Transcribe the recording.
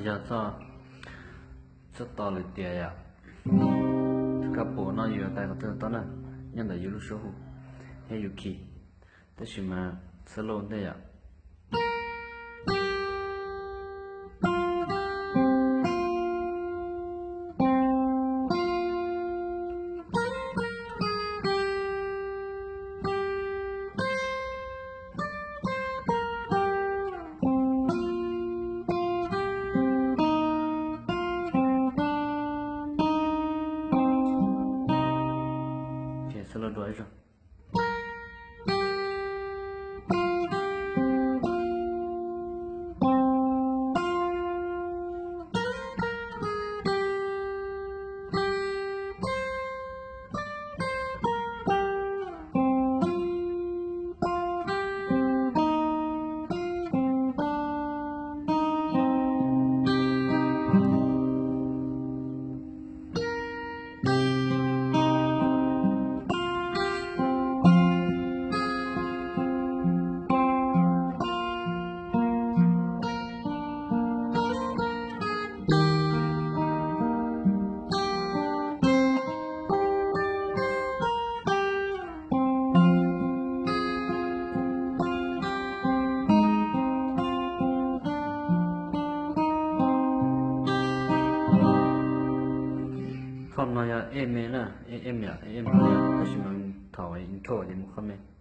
Yog txoj, txoj to lawm tias yom, koj pum no yus yuav tais qhov twg tau na, nyob ntawm yus lub suab hu thiab yus kis, tab sis mas solo ntej yom. Solo dua ib zaug. Qhov no yog E me na, E, E me, E me, tab sis mas thaum intro ces mus qhov me.